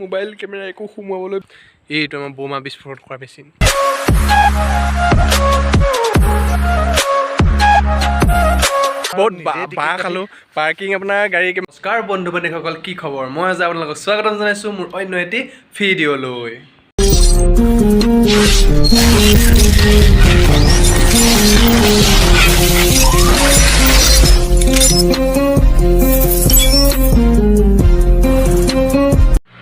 Mobile camera একো সোমোৱাবলৈ। এইটো আমাৰ বোমা বিস্ফোৰণ কৰা মেচিন। বহুত বাঁহ খালোঁ। পাৰ্কিং আপোনাৰ গাড়ী। নমস্কাৰ বন্ধু বান্ধৱীসকল, কি খবৰ? মই আজি আপোনালোকক স্বাগতম জনাইছোঁ মোৰ অন্য এটি ভিডিঅ'লৈ।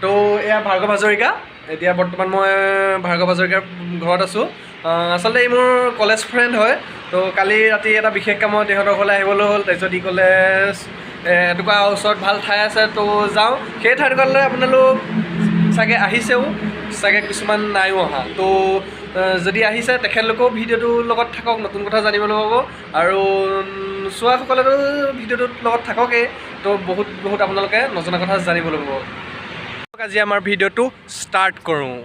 তো এয়া ভাৰ্গৱ হাজৰিকা। এতিয়া বৰ্তমান মই ভাৰ্গৱ হাজৰিকাৰ ঘৰত আছোঁ। আচলতে ই মোৰ কলেজ ফ্ৰেণ্ড হয়। তো কালি ৰাতি এটা বিশেষ কামত ইহঁতৰ ঘৰলৈ আহিবলৈ হ'ল। তাৰপিছত ই ক'লে, এটুকুৰা ওচৰত ভাল ঠাই আছে, তো যাওঁ। সেই ঠাইটুকুৰালৈ আপোনালোক চাগে আহিছেও, চাগে কিছুমান নাইও অহা। তো যদি আহিছে, তেখেতলোকেও ভিডিঅ'টোৰ লগত থাকক, নতুন কথা জানিবলৈ পাব। আৰু চোৱাসকলেতো ভিডিঅ'টোৰ লগত থাককেই, তো বহুত বহুত আপোনালোকে নজনা কথা জানিবলৈ পাব। আজি আমাৰ ভিডিঅ'টো ষ্টাৰ্ট কৰোঁ।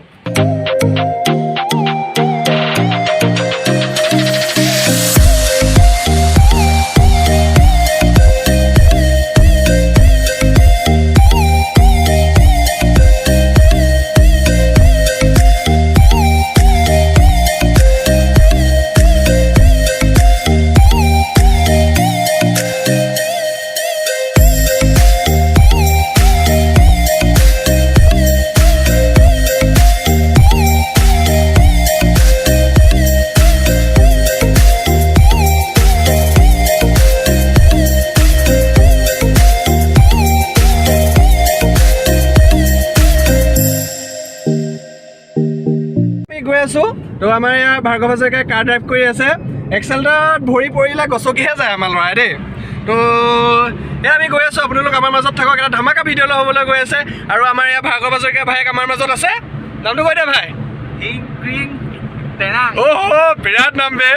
আমি গৈ আছোঁ। তো আমাৰ ইয়াৰ ভাৰ্গৱ হাজৰিকাই কাৰ ড্ৰাইভ কৰি আছে। এক্সেলটাত ভৰি পৰিলে গছকিহে যায় আমাৰ ল'ৰাই দেই। তো এয়া আমি গৈ আছোঁ, আপোনালোক আমাৰ মাজত থাকক। এটা ধামাকা ভিডিঅ' হ'বলৈ গৈ আছে। আৰু আমাৰ ইয়াৰ ভাৰ্গৱ হাজৰিকা ভায়েক আমাৰ মাজত আছে। নামটো কৈ দে ভাই। অ' বিৰাট নাম বে।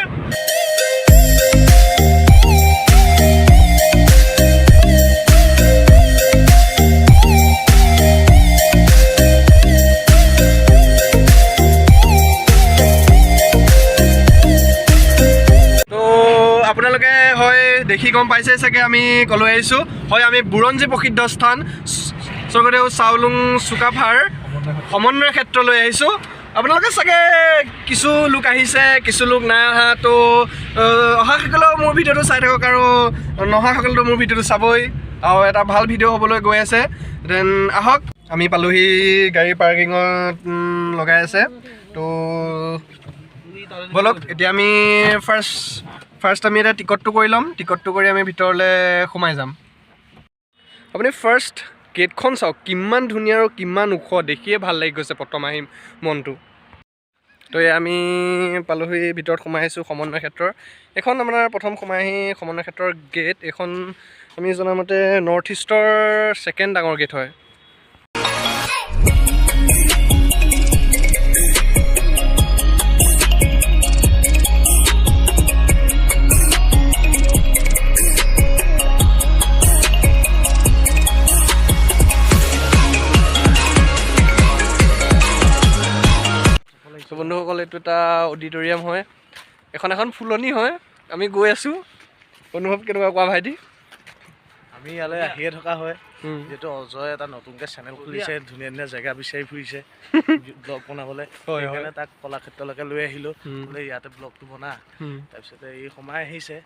তো আপোনালোকে হয় দেখি গম পাইছে চাগে আমি কলৈ আহিছোঁ। হয়, আমি বুৰঞ্জী প্ৰসিদ্ধ স্থান স্বৰ্গদেউ চাওলুং চুকাফাৰ সমন্বয় ক্ষেত্ৰলৈ আহিছোঁ। আপোনালোকে চাগে কিছু লোক আহিছে, কিছু লোক নাই অহা। তো অহাসকলেও মোৰ ভিডিঅ'টো চাই থাকক আৰু নহাসকলেতো মোৰ ভিডিঅ'টো চাবই। আৰু এটা ভাল ভিডিঅ' হ'বলৈ গৈ আছে। Then আহক, আমি পালোহি। গাড়ী পাৰ্কিঙত লগাই আছে। তো ব'লক, এতিয়া আমি ফাৰ্ষ্ট ফাৰ্ষ্ট আমি এতিয়া টিকটটো কৰি ল'ম। টিকটটো কৰি আমি ভিতৰলৈ সোমাই যাম। আপুনি ফাৰ্ষ্ট গেটখন চাওক, কিমান ধুনীয়া আৰু কিমান ওখ। দেখিয়ে ভাল লাগি গৈছে প্ৰথম আহি মনটো। তো এয়া আমি পালোহি, ভিতৰত সোমাই আহিছোঁ সমন্বয় ক্ষেত্ৰৰ। এইখন আপোনাৰ প্ৰথম সোমাই আহি সমন্বয় ক্ষেত্ৰৰ গেট। এইখন আমি জনামতে নৰ্থ ইষ্টৰ ছেকেণ্ড ডাঙৰ গেট হয়। তো বন্ধুসকল, এইটো এটা অডিটৰিয়াম হয়। এখন এখন ফুলনি হয়। আমি গৈ আছোঁ। অনুভৱ কেনেকুৱা, কোৱা ভাইটি? আমি ইয়ালৈ আহিয়ে থকা হয়। যিহেতু অজয় এটা নতুনকৈ চেনেল খুলিছে, ধুনীয়া ধুনীয়া জেগা বিচাৰি ফুৰিছে ব্লগ বনাবলৈ, সেইকাৰণে তাক কলাক্ষেত্ৰলৈকে লৈ আহিলোঁ, বোলে ইয়াতে ব্লগটো বনা। তাৰপিছতে ই সোমাই আহিছে।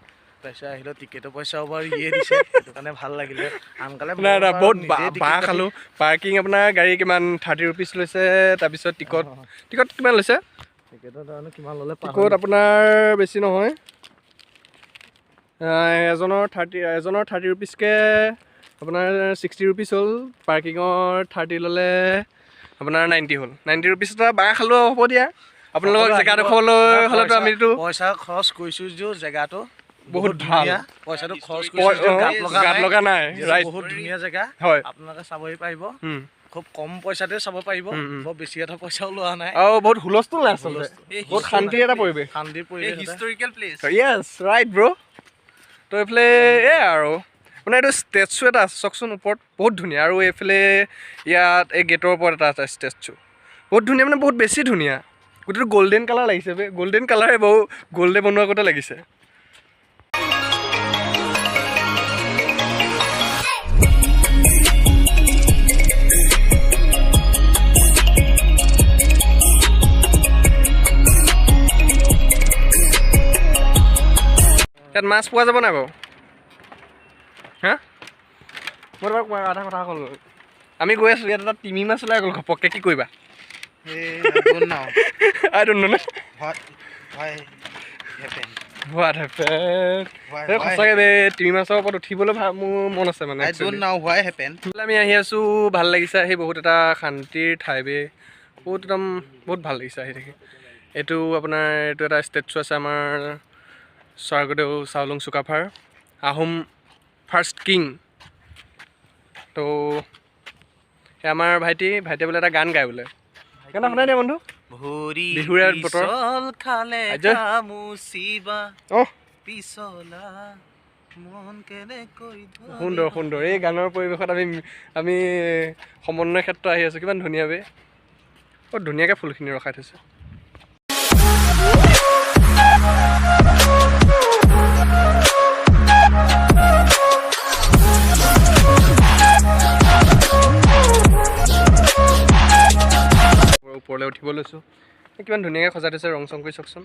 তাৰপিছত আহিলেও টিকেটৰ পইচাও বাৰু ইয়ে দিছে, সেইটো কাৰণে ভাল লাগিলে। আনকালে নাই নাই, মই বহুত বাৰু নিজেই টিকেট বাঁহ কাটি- খালোঁ। পাৰ্কিং আপোনাৰ গাড়ী কিমান, 30 ৰুপিজ লৈছে। তাৰপিছত টিকট, টিকট কিমান লৈছে? টিকেটৰ জানো কিমান ল'লে। টিকট আপোনাৰ বেছি নহয়, এজনৰ 30, এজনৰ 30 ৰুপিজকৈ আপোনাৰ 60 ৰুপিজ হ'ল। পাৰ্কিঙৰ 30 ল'লে, আপোনাৰ 90 হ'ল। 90 ৰুপিজ এটা বাঁহ খালোঁ। হ'ব দিয়া, আপোনালোকক সকলো জেগা আহিব। দেখুৱাবলৈ নাই, হ'লেতো আমিতো পইচা খৰচ কৰিছো যদিও জেগাটো বহুত ভাল। ধুনীয়া। পইচাটো খৰচ কৰিছো যদিও গাত লগা গাত নাই। লগা নাই। যিহেতু বহুত ধুনীয়া জেগা, আপোনালোকে চাবহি পাৰিব। খুব কম পইচাতে চাব পাৰিব। বৰ বেছি এটা পইচাও লোৱা নাই। আৰু বহুত হুলস্থুল নাই আচলতে। হুলস্থুল। বহুত শান্তিৰ এটা পৰিৱেশ। শান্তিৰ পৰিৱেশ এটা। Historical place. Yes, right bro. তো এইফালে এয়া আৰু আপোনাৰ এইটো ষ্টেচু এটা আছে, চাওকচোন ওপৰত, বহুত ধুনীয়া। আৰু এইফালে ইয়াত এই গেটৰ ওপৰত এটা আছে ষ্টেচু, বহুত ধুনীয়া, মানে বহুত বেছি ধুনীয়া। গোটেইটো গল্ডেন কালাৰ লাগিছে বে, গল্ডেন কালাৰে বহু গল্ডে বনোৱা গতে লাগিছে। ইয়াত মাছ পোৱা যাব নাই বাৰু? হা, মই তোমাক এটা কথা ক'লো, আমি গৈ আছোঁ, ইয়াত এটা তিমি মাছ ওলাই গ'ল ঘপককৈ, কি কৰিবা? I don't know. What happened? সঁচাকৈ বে, তিমি মাছৰ ওপৰত উঠিবলৈ মোৰ মন আছে মানে। আমি আহি আছোঁ, ভাল লাগিছে আহি, বহুত এটা শান্তিৰ ঠাই বে, বহুত একদম বহুত ভাল লাগিছে আহি থাকি। এইটো আপোনাৰ এইটো এটা ষ্টেচু আছে আমাৰ স্বৰ্গদেউ চাওলুং চুকাফাৰ, আহোম ফাৰ্ষ্ট কিং। তো আমাৰ ভাইটিয়ে বোলে এটা গান গায় বোলে, গান শুনাই দিয়া বন্ধু। বিহুৰে বতৰ, সুন্দৰ সুন্দৰ এই গানৰ পৰিৱেশত আমি সমন্বয় ক্ষেত্ৰ আহি আছোঁ। কিমান ধুনীয়া বে, বৰ ধুনীয়াকৈ ফুলখিনি ৰখাই থৈছে। ওপৰলৈ উঠিব লৈছোঁ, কিমান ধুনীয়াকৈ সজাই থৈছে, ৰং চং কৰি চাওকচোন।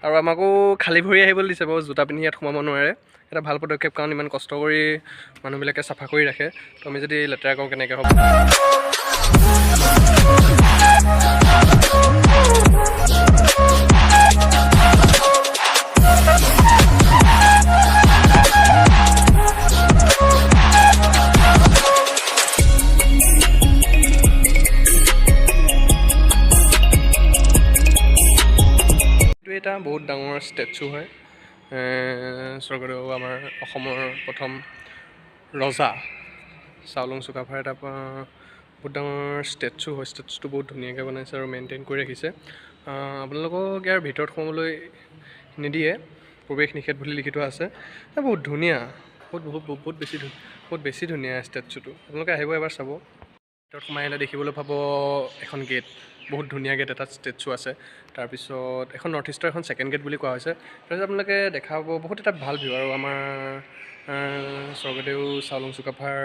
আৰু আমাকো খালী ভৰি আহিবলৈ দিছে বাৰু, জোতা পিন্ধি ইয়াত সোমাব নোৱাৰে। এটা ভাল পদক্ষেপ, কাৰণ ইমান কষ্ট কৰি মানুহবিলাকে চাফা কৰি ৰাখে, তো আমি যদি লেতেৰা কৰোঁ কেনেকৈ হ'ব। এটা বহুত ডাঙৰ ষ্টেচু হয়, স্বৰ্গদেউ আমাৰ অসমৰ প্ৰথম ৰজা চাওলুং চুকাফাৰ এটা বহুত ডাঙৰ ষ্টেচু হয়। ষ্টেচুটো বহুত ধুনীয়াকৈ বনাইছে আৰু মেইনটেইন কৰি ৰাখিছে। আপোনালোকক ইয়াৰ ভিতৰত সোমাবলৈ নিদিয়ে, প্ৰৱেশ নিষেধ বুলি লিখি থোৱা আছে। বহুত ধুনীয়া, বহুত বহুত বহুত বেছি ধুনীয়া ষ্টেচুটো, আপোনালোকে আহিব এবাৰ চাব। ভিতৰত সোমাই আহিলে দেখিবলৈ পাব এখন গেট, বহুত ধুনীয়া গেট, এটা ষ্টেচু আছে। তাৰপিছত এখন নৰ্থ ইষ্টৰ এখন ছেকেণ্ড গেট বুলি কোৱা হৈছে। তাৰপিছত আপোনালোকে দেখা পাব বহুত এটা ভাল ভিউ, আৰু আমাৰ স্বৰ্গদেউ চাওলুং চুকাফাৰ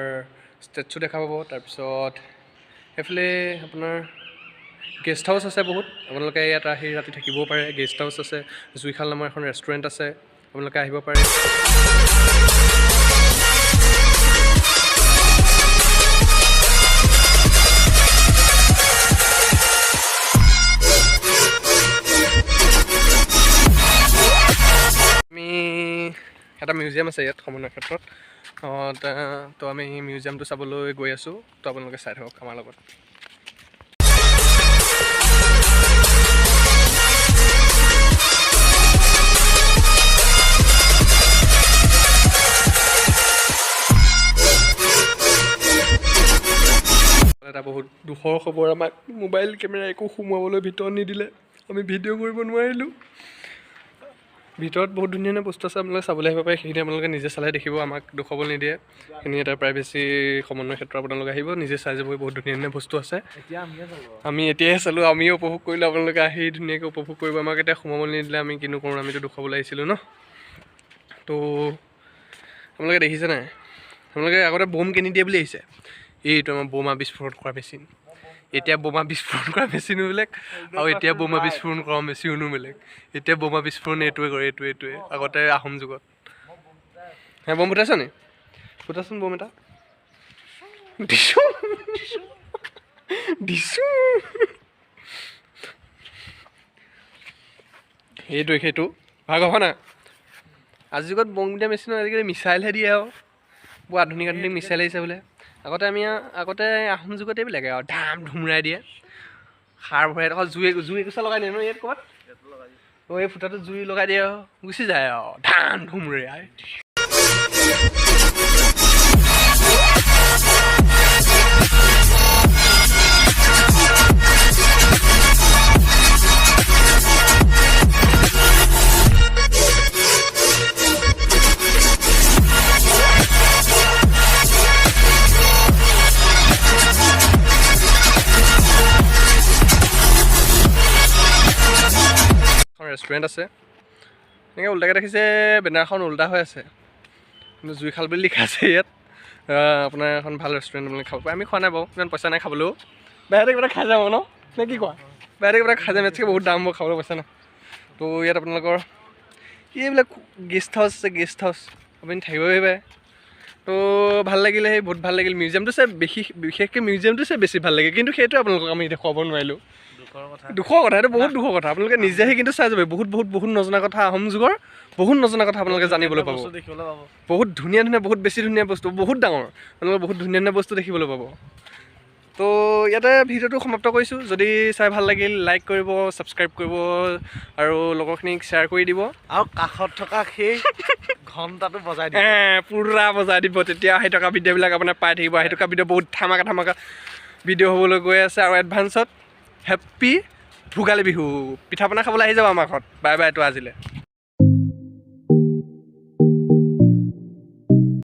ষ্টেচু দেখা পাব। তাৰপিছত সেইফালে আপোনাৰ গেষ্ট হাউচ আছে বহুত, আপোনালোকে ইয়াত আহি ৰাতি থাকিবও পাৰে। গেষ্ট হাউচ আছে, জুইশাল নামৰ এখন ৰেষ্টুৰেণ্ট আছে, আপোনালোকে আহিব পাৰে। আমি এটা মিউজিয়াম আছে ইয়াত সমন্বয় ক্ষেত্ৰত, তো আমি মিউজিয়ামটো চাবলৈ গৈ আছোঁ, তো আপোনালোকে চাই থাকক আমাৰ লগত। এটা বহুত দুখৰ খবৰ, আমাক মোবাইল কেমেৰা একো সোমোৱাবলৈ ভিতৰত নিদিলে, আমি ভিডিঅ' কৰিব নোৱাৰিলোঁ। ভিতৰত বহুত ধুনীয়া ধুনীয়া বস্তু আছে, আপোনালোকে চাবলৈ আহিব পাৰে। সেইখিনি আপোনালোকে নিজে চালে দেখিব, আমাক দেখুৱাবলৈ নিদিয়ে। সেইখিনি এটা প্ৰাইভেচি সমন্বয় ক্ষেত্ৰ, আপোনালোকে আহিব নিজে চাই যাব, বহুত ধুনীয়া ধুনীয়া বস্তু আছে। আমি এতিয়াহে চালোঁ, আমিও উপভোগ কৰিলোঁ, আপোনালোকে আহি ধুনীয়াকৈ উপভোগ কৰিব। আমাক এতিয়া সোমাবলৈ নিদিলে, আমি কিনো কৰোঁ, আমিতো দেখুৱাবলৈ আহিছিলোঁ ন। তো আপোনালোকে দেখিছে নাই, আপোনালোকে আগতে বোম কিনি দিয়ে বুলি আহিছে, এইটো আমাৰ বোমা বিস্ফোৰণ কৰা মেচিন। এতিয়া বোমা বিস্ফোৰণ কৰা মেচিনো বেলেগ, আৰু এতিয়া বোমা বিস্ফোৰণ কৰা মেচিনো বেলেগ। এতিয়া বোমা বিস্ফোৰণ এইটোৱে কৰে, এইটোৱে আগতে আহোম যুগত। হে, বম ফুটাইছ নি? ফুটাচোন বম এটা। দিছোঁ দিছোঁ। সেইটোৱে সেইটো ভাগ হ'ব না। আজিৰ যুগত বম দিয়া মেচিনত আজিকালি মিছাইলহে দিয়ে, আৰু বৰ আধুনিক আধুনিক মিছাইল আহিছে বোলে। আগতে আমি আগতে আহোম যুগত এইবিলাকে আৰু ধাম ধুমৰাই দিয়ে, সাৰ ভৰাই থকা জুই জুই একোচা লগাই দিয়ে ন ইয়াত ক'ৰবাত, এই ফুটাটো জুই লগাই দিয়ে আৰু গুচি যায় আৰু ধাম ধুমৰাই। ৰেষ্টুৰেণ্ট আছে, এনেকৈ উল্টাকৈ দেখিছে, বেনাৰখন উল্টা হৈ আছে, কিন্তু জুইশাল বুলি লিখা আছে ইয়াত। আপোনাৰ এখন ভাল ৰেষ্টুৰেণ্ট, আপোনালোকে খাব পাৰে। আমি খোৱা নাই বাৰু, ইমান পইচা নাই খাবলৈও। বাহিৰতে কিবা এটা খাই যাম ন, নে কি কোৱা? বাহিৰতে কিবা এটা খাই যাম, ইয়াতকৈ বহুত দাম হ'ব, খাবলৈ পইচা নাই। তো ইয়াত আপোনালোকৰ এইবিলাক গেষ্ট হাউচ আছে, গেষ্ট হাউচ, আপুনি থাকিবই পাৰে। তো ভাল লাগিলে, সেই বহুত ভাল লাগিল মিউজিয়ামটো চাই। বিশেষকৈ মিউজিয়ামটো চাই বেছি ভাল লাগে, কিন্তু সেইটোৱে আপোনালোকক আমি দেখুৱাব নোৱাৰিলোঁ। দুখৰ কথা। দুখৰ কথা, এইটো বহুত দুখৰ কথা। আপোনালোকে নিজে আহি কিন্তু চাই যাব, বহুত বহুত বহুত নজনা কথা, আহোম যুগৰ বহুত নজনা কথা আপোনালোকে জানিবলৈ পাব। বস্তু দেখিবলৈ পাব। বহুত ধুনীয়া ধুনীয়া, বহুত বেছি ধুনীয়া বস্তু, বহুত ডাঙৰ, আপোনালোকে বহুত ধুনীয়া ধুনীয়া বস্তু দেখিবলৈ পাব। তো ইয়াতে ভিডিঅ'টো সমাপ্ত কৰিছোঁ। যদি চাই ভাল লাগিল, লাইক কৰিব, ছাবস্ক্ৰাইব কৰিব আৰু লগৰখিনিক শ্বেয়াৰ কৰি দিব। আৰু কাষত থকা সেই ঘণ্টাটো বজাই দিব। পূৰা বজাই দিব, তেতিয়া আহি থকা ভিডিঅ'বিলাক আপোনাৰ পাই থাকিব। আহি থকা ভিডিঅ' বহুত ধামাকা ধামাকা ভিডিঅ' হ'বলৈ গৈ আছে। আৰু এডভান্সত হেপ্পী ভোগালী বিহু। পিঠা পনা খাবলৈ আহি যাব আমাৰ ঘৰত। Bye bye. তো আজিলৈ।